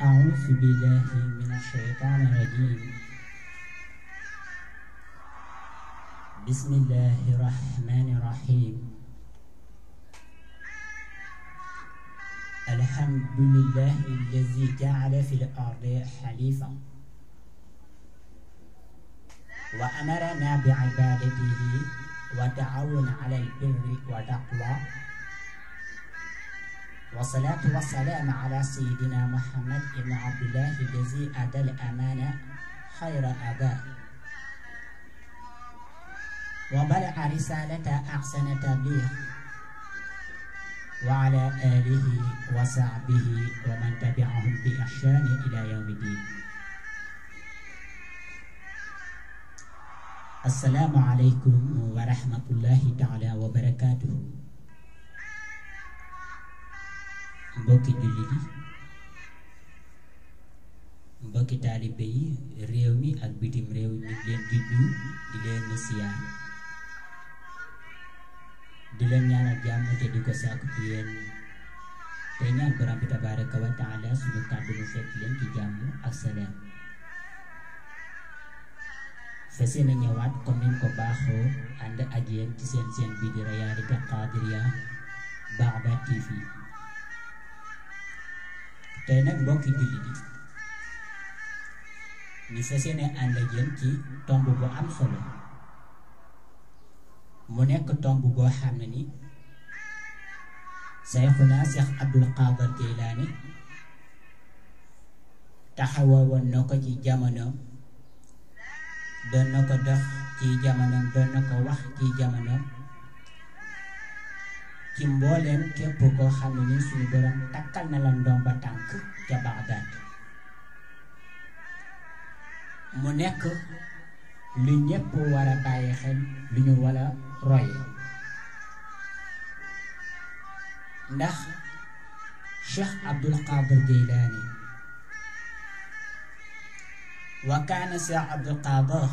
أعوذ بالله من الشيطان الرجيم. بسم الله الرحمن الرحيم. الحمد لله الذي جعل في الأرض حليفا وأمرنا بعبادته وتعاون على البر والتقوى، والصلاة والسلام على سيدنا محمد بن عبد الله الذي أدى الأمانة خير أداء وبلغ رسالة أحسن تبليغ، وعلى آله وصحبه ومن تبعهم بإحسان إلى يوم الدين. السلام عليكم ورحمة الله تعالى وبركاته. mbokki jullit yi, mbokki taalibe yi, réew mi ak bitim réew mi leen di nuyu di leen siyaar di leen ñaanal jàmm te di ko sàkku ci yéen te ñaan borom bi tabaraka wa taala suñu kàddu mu fekk leen ci jàmm ak salaam. fas yéene ñëwaat comme niñ ko baaxoo ànd ak yéen ci seen bii di Rayadou Qadiriya Baghbad TV. tey nag mbokki jullit yi, ñu fas yéene ànd ak yéen ci tomb bu am solo, mu nekk tomb boo xam ne ni Sayxuna Cheikh Abdul Qadir Jeylaani taxawoo woon na ko ci jamono, doon na ko dox ci jamono, doon na ko wax ci jamono, ci mbooleem képp koo xam ne ni suñu borom takkal na la ndomba tànk ca Bagdad. mu nekk lu ñépp war a bàyyi xel, lu ñu war a roy, ndax Cheikh Abdul Qadir Jeylaani wa kaana Cheikh Abdul Qadir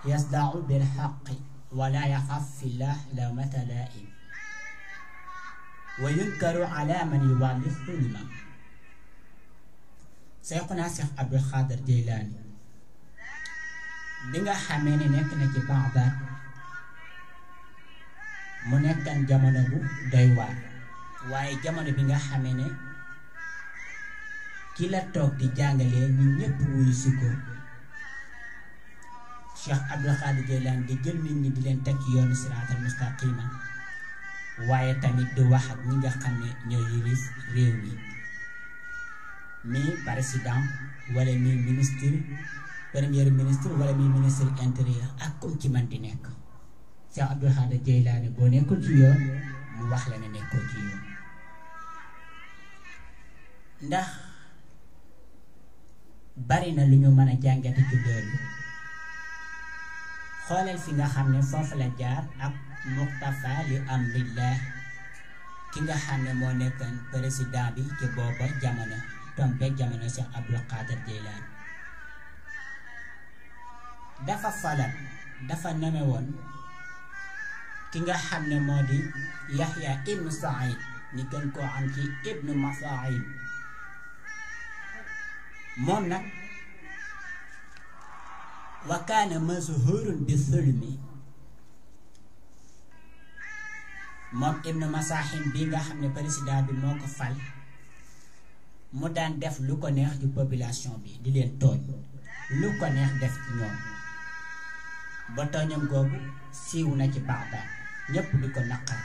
yasda'u bil haqqi wa la yaxaf fillah lawmata laa'im wa yunkaru ala man yuwalli zulma. Sayxuna Cheikh Abdul Qadir Jeylaani bi nga xamee ne nekk na ci Bagdad, mu nekkan jamono bu doy waar, waaye jamono bi nga xamee ne ki la toog di jàngalee ñu ñépp wuyu si ko, Cheikh Abdul Qadir Jeylaani di jël nit ñi di leen teg ci yoonu siraatal mustaqima, waaye tamit di wax ak ñi nga xam ne ñoo yilif réew mi, mi président wala mi ministre, premier ministre wala mi ministre intérieur ak comme ci man di nekk. Cheikh Abdul Qadir Jeylaani boo nekkul ci yoon mu wax la ne nekkoo ci yoon, ndax bari na lu ñu mën a jàngate ci loolu. xoolal fi nga xam ne foofu la jaar ak Muqtafa li amrillah, ki nga xam ne moo nekkoon président bi ci booba jamono, tombe jamono Cheikh Abdul Qadir Jeylaani dafa neme woon ki nga xam ne moo di Yahya ibnu Saïd, ñi gën koo am ci ibnu Masaïd. moom nag wa kaana mashhuurun bi sulmi, moom ibnu Masahim bi nga xam ne président bi moo ko fal, mu daan def lu ko neex ci population bi, di leen tooñ lu ko neex def ci ñoom, ba tooñam googu siiw na ci Bagdad, ñépp di ko naqar.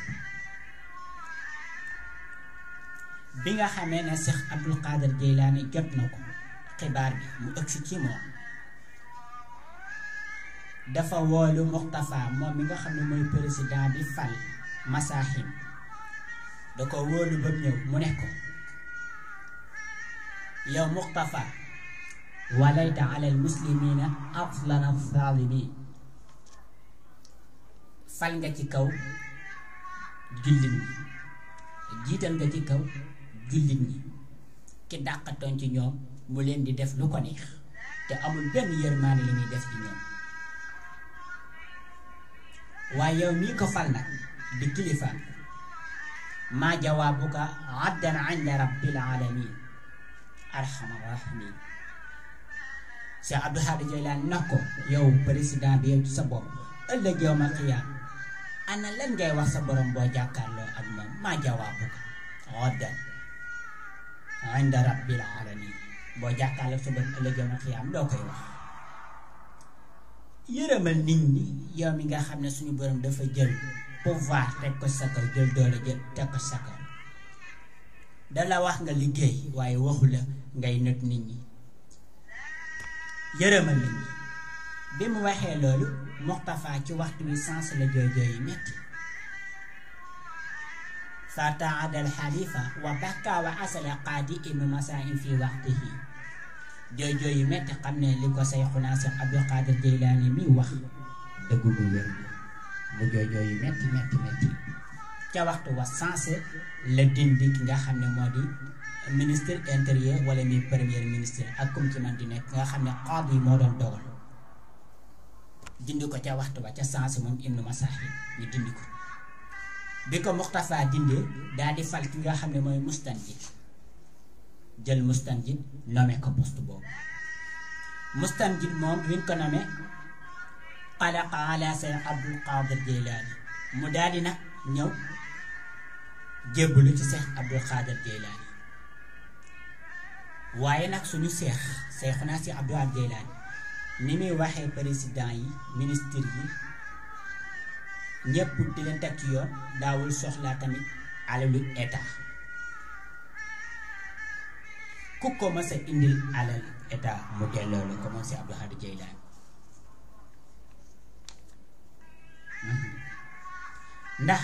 bi nga xamee ne Cheikh Abdul Qadir Jeylaani jot na ko xibaar bi mu ëgsi ci moom, dafa woolu Muqtafa, moom mi nga xam ne mooy président bi fal Masahim, da ko wóolu ba ñëw mu ne ko, yow Muqtafa, walayta ala al muslimina aflana zalimin, fal nga ci kaw jullit ñi, jiital nga ci kaw jullit ñi ki dàqatoon ci ñoom, mu leen di def lu ko neex te amul benn yërmaane li ñuy def ci ñoom. waaye yow mii ko fal nag di kilifa, maa jawaabuka addan inda rabbil alamin, arhamar rahimin. Cheikh Abdou Khadir Jeylaani na ko yow président bi yow ci sa bopp ëllëg yawmal qiyaam ana lan ngay wax sa borom boo jàkkaarloo ak moom maa jawaabu ko oddan inda rabbil alamin. boo jàkkaarloo sa borom ëllëg yawmal qiyaam loo koy wax. yërëmal nit ñi yow mi nga xam ne suñu borom dafa jël pouvoir teg ko sa kaw, jël doole jël teg ko sa kaw. dala wax nga liggéey waaye waxu la ngay not nit ñi. yërëmal nit ñi bi mu waxee loolu Muxtafa ci waxtu wi sens la jooy jooy yi metti. fataada al xalifa wa bakka wa asala qaadi ibnu masain fi waxtihi. jooy jooy yi metti xam ne li ko Sayxuna Seex Abdul Qaadir Jeylaani mi wax dëggu bu wér mu jooy jooy yi metti metti metti. ca waxtu wa sens la dindi ki nga xam ne moo di ministre intérieur wala mi premier ministre ak kum ci man di nekk nga xam ne qaadi yi moo doon dogal. dindi ko ca waxtu ba ca sens moom ibnu masahi ñu dindi ko. bi ko Muxtafa dindee daal di fal ki nga xam ne mooy mustanjid. jël mustanjid nommé ko poste boobu. mustanjid moom bi ñu ko nommé xalaqa ala Seex Abdul Qaadir Jeylaani mu daal di nag ñëw jébbalu ci Seex Abdul Qaadir Jeylaani. waaye nag suñu Seexuna si Abdul Qaadir Jeylaani ni muy waxee président yi ministre yi ñëpp di leen teg ci yoon daawul soxlaa tamit alalu état. ku ko mës a indil alal état mu delloo la ko moom si Abdul Qaadir Jeylaani. ndax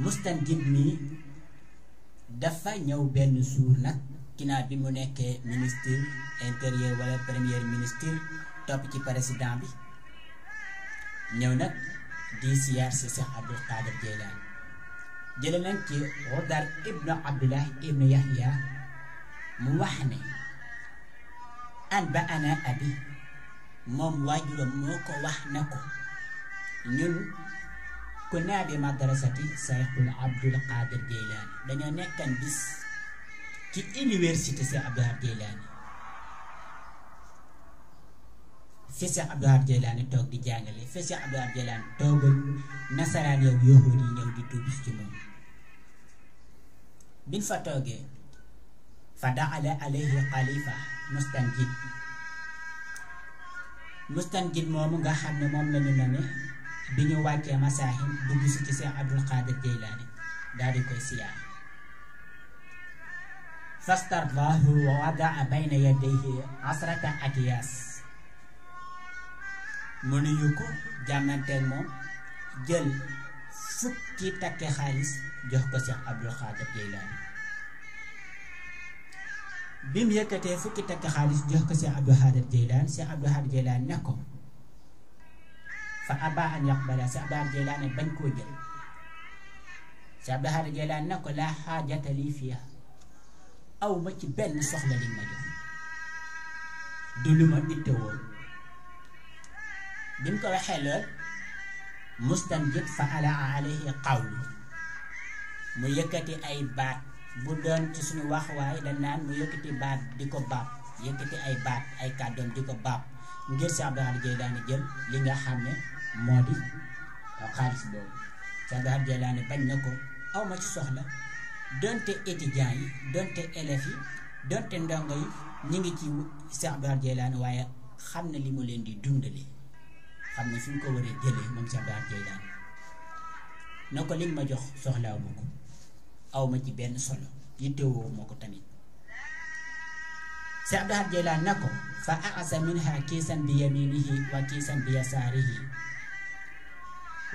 mustanjid mi dafa ñëw benn jour nag ginnaaw bi mu nekkee ministre intérieur wala premier ministre topp ci président bi ñëw nag di siyaar si Seex Abdul Qaadir Jeylaani. jële nañ ci Udar ibnu Abdullah ibnu Yahya mu wax ne an ba ana abi moom waajuram moo ko wax na ko ñun ku naa bi madrasati Seexul Abdul Qaadir Jeylaani dañoo nekkan bis ci université Seex Abdul Qaadir Jeylaani fi Seex Abdul Qaadir Jeylaani toog di jàngale fi Seex Abdul Qaadir Jeylaani toogal nasaraan yow yahuud yi ñëw di tuub ci moom. biñ fa toogee fa daala alayhi xalifa mustanjid moomu nga xam ne moom lañu nome bi ñu wàccee masaahin dugg si ci Seex Abdul Qaadir Jeylaani daal di koy siyaar. fastardahu wa wadaa bayna yadayhi asrata akiyaas mu nuyu ko jàmmanteeg moom jël fukki takki xaalis jox ko Seex Abdul Qaadir Jeylaani. bi mu yëkkatee fukki takki xaalis jox ko Seex Abdul Qaadir Jeylaani Seex Abdul Qaadir Jeylaani ne ko fa aba an yaqbala Seex Abdul Qaadir Jeylaani bañ koo jël. Seex Abdul Qaadir Jeylaani ne ko laa xaajata lii fiiha aw ma ci benn soxla liñ ma jox du lu ma ittewoo. bi mu ko waxee lool mustanjid fa alaa alayhi qawlu mu yëkkati ay baat bu doon ci suñu wax waaye dañ naan mu yëkkati baat di ko baab yëkkati ay baat ay kàddoom di ko baab ngir Seex Abdul Qaadir Jeylaani jël li nga xam ne moo di xaalis boobu. Seex Abdul Qaadir Jeylaani bañ na ko aw ma ci soxla donte étudiants yi donte élèves yi donte ndongo yi ñu ngi ci Seex Abdul Qaadir Jeylaani waaye xam na li mu leen di dundale xam ne fi mu ko waree jëlee moom Seex Abdul Qaadir Jeylaani na ko liñ ma jox soxlaawu ma ko aw ma ci benn solo yittewoo moo ko tamit. Seex Abdul Qaadir Jeylaani na ko fa a'aza minha kiisan bi yaminihi wa kiisan bi yasaarihi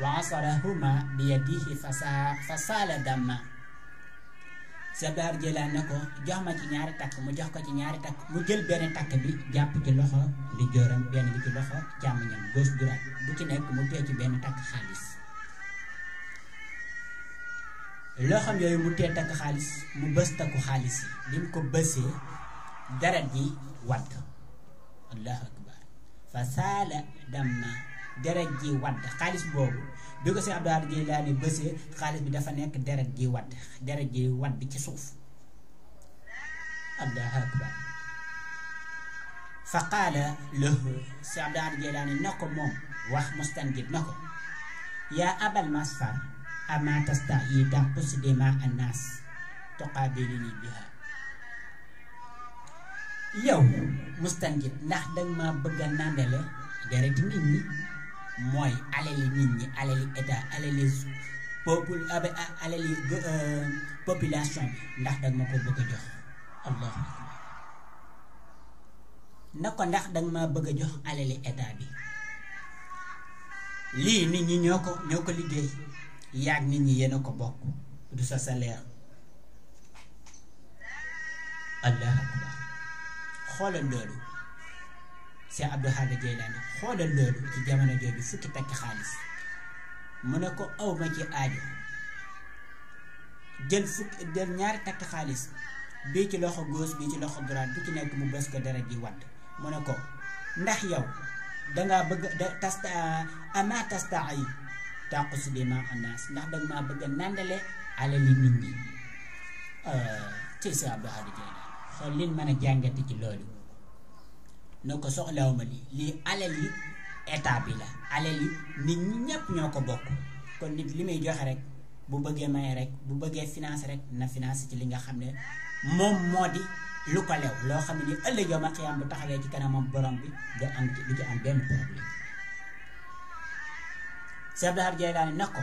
wa asarahuma bi yadihi fa saala damma. Seex Abdul Qaadir Jeylaani na ko jox ma ci ñaari takk mu jox ko ci ñaari takk mu jël benn takk bi jàpp ci loxo di jooram benn bi ci loxo càmmoñam gauche droite bu ci nekk mu tee ci benn takk xaalis. loxoom yooyu mu tee takk xaalis mu bës takku xaalis yi li mu ko bësee deret ji wadd. allahu akbar fa saala damma deret ji wadd. xaalis boobu bi ko Seex Abdul Qaadir Jeylaani bësee xaalis bi dafa nekk deret ji wadd ci suuf. allahu akbar. fa qaala lahu si Abdul Jeylaani na ko moom wax Mustanjid na ko yaa abal masfar ama tasta'i tanqus dima annaas tuqaabilini biha. yow Mustanjid ndax danga ma bëgg a nàndale dereti nit ñi, mooy alali nit ñi, alali état, alali population bi, ndax danga ma ko bëgg a jox. allahu akbar. na ko ndax danga ma bëgg a jox alali état bi, lii nit ñi ñoo ko liggéey, yaag nit ñi yéen a ko bokk, du sa salaire. allahu akbar. xoolal loolu Cheikh Abdul Xaadir Jeylaani, xoolal loolu ci jamono jooju fukki takki xaalis mu ne ko aw ma ci aajo, jël ñaari takki xaalis bii ci loxo gauche bii ci loxo droite, bu ci nekk mu bës ko dara ji wadd. mu ne ko ndax yow dangaa bëgg ama tastaa yi taqus dima annaas, ndax danga maa bëgg a nàndale alali nit ñi. ci Cheikh Abdul Xaadir Jeylaani xool liñ mën a jàngati ci loolu. na ko soxlawuma lii alali état bi la, alali nit ñi ñépp ñoo ko bokk, kon nit li muy joxe rek, bu bëggee maye rek, bu bëggee finance rek, na finance ci li nga xam ne moom moo di lu ko lew, loo xam ne ni ëllëg yow ma xiyaam bu taxawee ci kanamam borom bi du ci am benn problème. Cheikh Abdul Xaadir Jeylaani na ko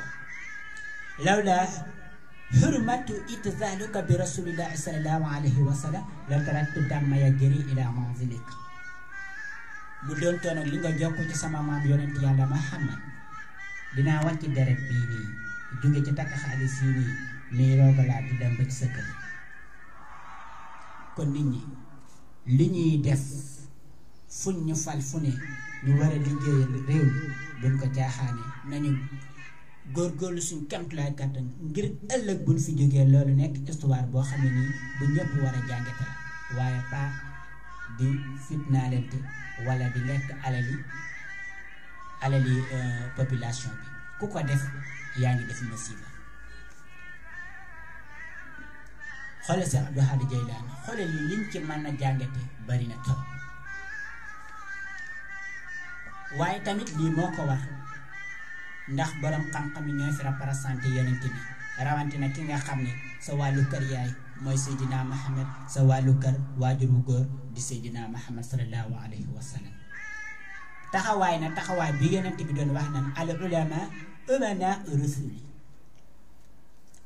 lawla hurmatu itzaluka bi rasulillahi sallallahu alayhi wa sallam la taraktu damma yajri ila manzilik. bu doon toon ak li nga jokk ci sama maam yonent yàlla Muhammad, dinaa wàcc deret bii nii jóge ci takk xaalis yi nii roogalaat di dem ba ci sa kër. kon nit ñi li ñuy def fuñ ñu fal fu ne ñu war a liggéeyal réew mi buñ ko caaxaane, nañu góorgóorlu suñ kemtulaay kàttan ngir ëllëg buñ fi jógee loolu nekk histoire boo xam ne nii bu ñëpp war a jàngate la, waaye pas di fitnaalante wala di lekk alali population bi. ku ko def yaa ngi def musiba. xoolal Cheikh Abdul Xaadir Jeylaani, xoolal li liñ ci mën a jàngate bari na trop, waaye tamit lii moo ko war ndax borom xam-xam yi ñooy fi représenté yonent bi, rawatina ki nga xam ne sa wàllu kër yaay mooy Seydina Muhammad, sa wàllu kër waajur wu góor di Seydina Muhammad sallallahu alayhi wa sallam. taxawaay bi yonent bi doon wax naan al ulama umana rusuli,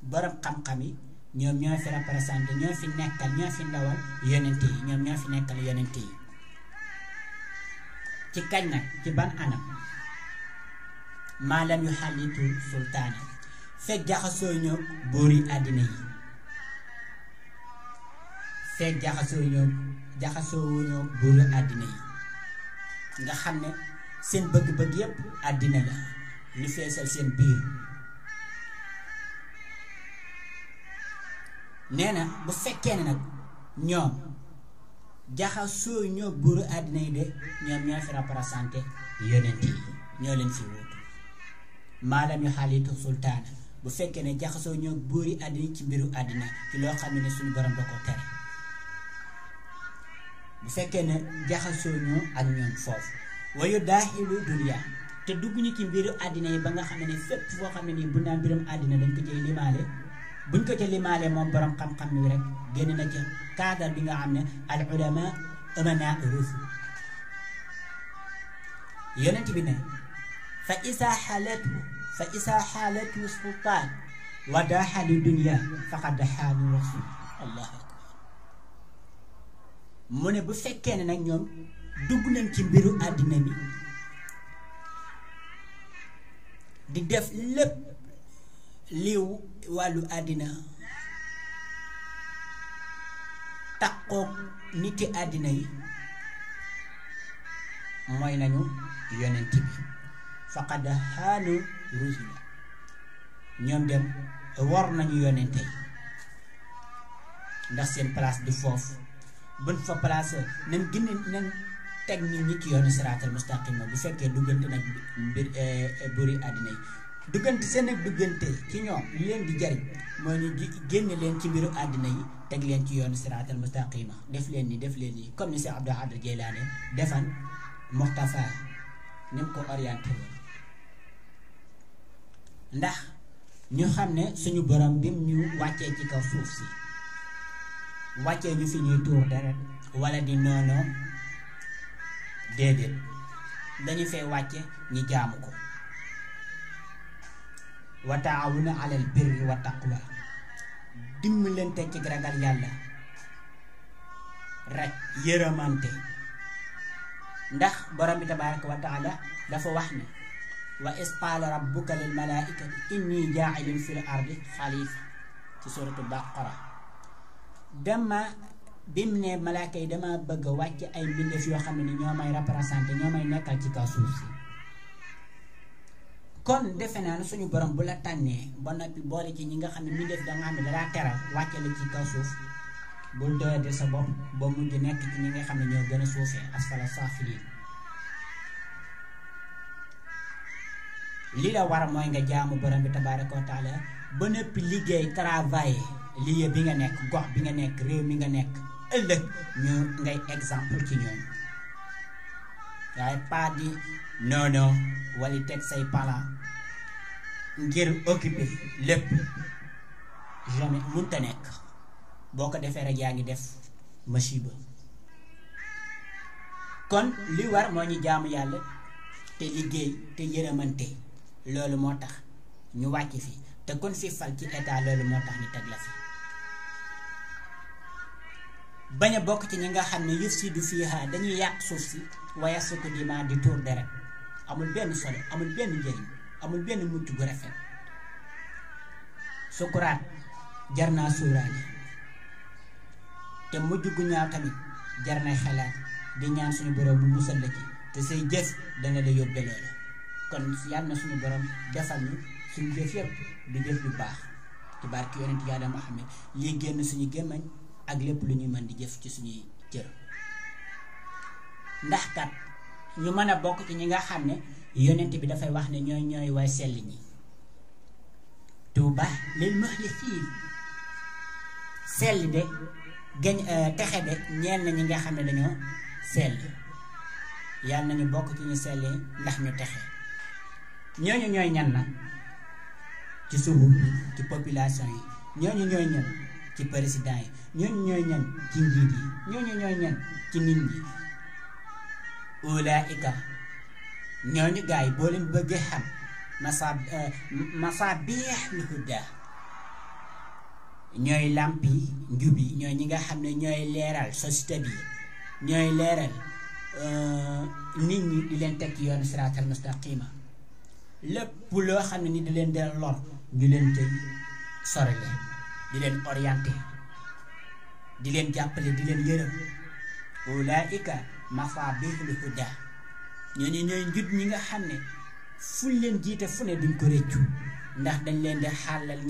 borom xam-xam yi ñoom ñoo fi représenté, ñoo fi nekkal, ñoo fi ndawal yonent yi, ñoom ñoo fi nekkal yonent yi. ci kañ nag, ci ban anam? maalam yu xalitu sultaana, fekk jaxasoo ñoo buuri àddina yi, fekk jaxasoo ñoo buuri àddina yi, nga xam ne seen bëgg-bëgg yépp àddina la, li feesal seen biir. nee na bu fekkee ne nag ñoom jaxasoo ñoo buuru àddina yi de, ñoom ñoo fi représenté yonent yi, ñoo leen fi wuutu. maalam yu xalitu sultaana, bu fekkee ne jaxasoo ñoo buuri àddina ci mbiru àddina, ci loo xam ne suñu borom da ko tere. bu fekkee ne jaxasoo ñoo ak ñoom foofu, wayu daaxilu dunya, te dugg ñu ci mbiru àddina yi ba nga xam ne fépp foo xam ne nii bu naa mbirum àddina dañ ko cay limaale, buñ ko ca limaale moom borom xam-xam ni rek génn na ci cadre bi nga xam ne al ulama umana rusul. yonent bi ne fa isa xaalatu sultaan wa daaxali dunya faqad xaali rasul. allahu akbar. mu ne bu fekkee ne nag ñoom dugg nañ ci mbiru àddina bi di def lépp li wàllu àddina, takkook niti àddina yi, mooy nañu yonent bi, faqad xaanu rusula, ñoom dem war nañu yonente yi, ndax seen place di foofu. buñ fa place nañ teg nit ñi ci yoonu siraatal mustaqima bu fekkee duggante nag mbir buri àddina yi, duggante seen ak duggante ci ñoom li leen di jariñ mooy ñu génne leen ci mbiru àddina yi teg leen ci yoonu siraatal mustaqima def leen ni comme ni Cheikh Abdou Khadre Jeylaane defan Muxtafa ni mu ko orienté woon ndax ñu xam ne suñu borom bim ñu wàccee ci kaw suuf si wàccee ñu fi ñuy tuur deret wala di noonoo déedéet dañu fay wàcce ñi jaamu ko wa taawuna alal birri wa taqwa dimbalante ci ragal yàlla rek yërëmante ndax borom bi tabaraka wa taala dafa wax ne wa is qaala rabbuka lil malaikati inni jaa'ilun fil ardi xalifa ci suratul baqara dama bim ne malaaka yi dama bëgg a wàcc ay mbindeef yoo xam ne ni ñoo may représenté ñoo may nekkal ci kaw suuf si kon defe naa ne suñu borom bu la tànnee ba noppi boole ci ñi nga xam ne mbindeef da nga xam ne dalaa teral wàcce la ci kaw suuf bul doyade sa bopp ba mujj nekk ci ñi nga xam ne ñoo gën a suufee asfala saafiliin li la war mooy nga jaamu borom bi tabaraka wa taala ba noppi liggéey travailler lieu bi nga nekk gox bi nga nekk réew mi nga nekk ëllëg ñu ngay exemple ci ñoom waaye pas di non wala teg say plan ngir occuper lépp jamais mënta nekk boo ko defee rek yaa ngi def masiba kon li war moo ñu jaamu yàlla te liggéey te yërëmante loolu moo tax ñu wàcc fi te kon fi fal ci état loolu moo tax ñu teg la fi bañ a bokk ci ñi nga xam ne yufsidu fiihaa dañuy yàq suuf si wa yasfiku dimaa di tuur deret amul benn solo amul benn njëriñ amul benn mucc gu rafet sukuraat jar naa suuraale te mujj gu ñaaw tamit jar na xalaat di ñaan suñu borom bu musal la ci te say jëf dana la yóbbe loola kon yàlla na suñu borom defal ñu suñu jëf yëpp di jëf yu baax ci barki yonent Yàlla Muhammad lii génn suñu gémmañ ak lépp lu ñuy mën di jëf ci suñuy cër ndax kat ñu mën a bokk ci ñi nga xam ne yonent bi dafay wax ne ñooy way sell ñi tuuba lil muxlisiin sell de gañ texe de ñeel na ñi nga xam ne dañoo sell yàlla nañu bokk ci ñu sell ndax ñu texe ñooñu ñooy ñan nag ci suuf ci population yi ñooñu ñooy ñan ci président yi ñooñu ñooy ñan ci njiit yi ñooñu ñooy ñan ci nit ñi ulaika ñooñu gaay boo leen bëggee xam masaabihul huda ñooy làmpi njubi ñooy ñi nga xam ne ñooy leeral société bi ñooy leeral nit ñi di leen teg ci yoonu siraatal mustaqima lépp loo xam ne ni di leen del lor ñu leen tey sore leen di leen orienté di leen jàppale di leen yërëm ulaika masaabihul huda ñooñu ñooy njut ñi nga xam ne fuñ leen jiite fu ne duñ ko réccu ndax dañ leen di xàllal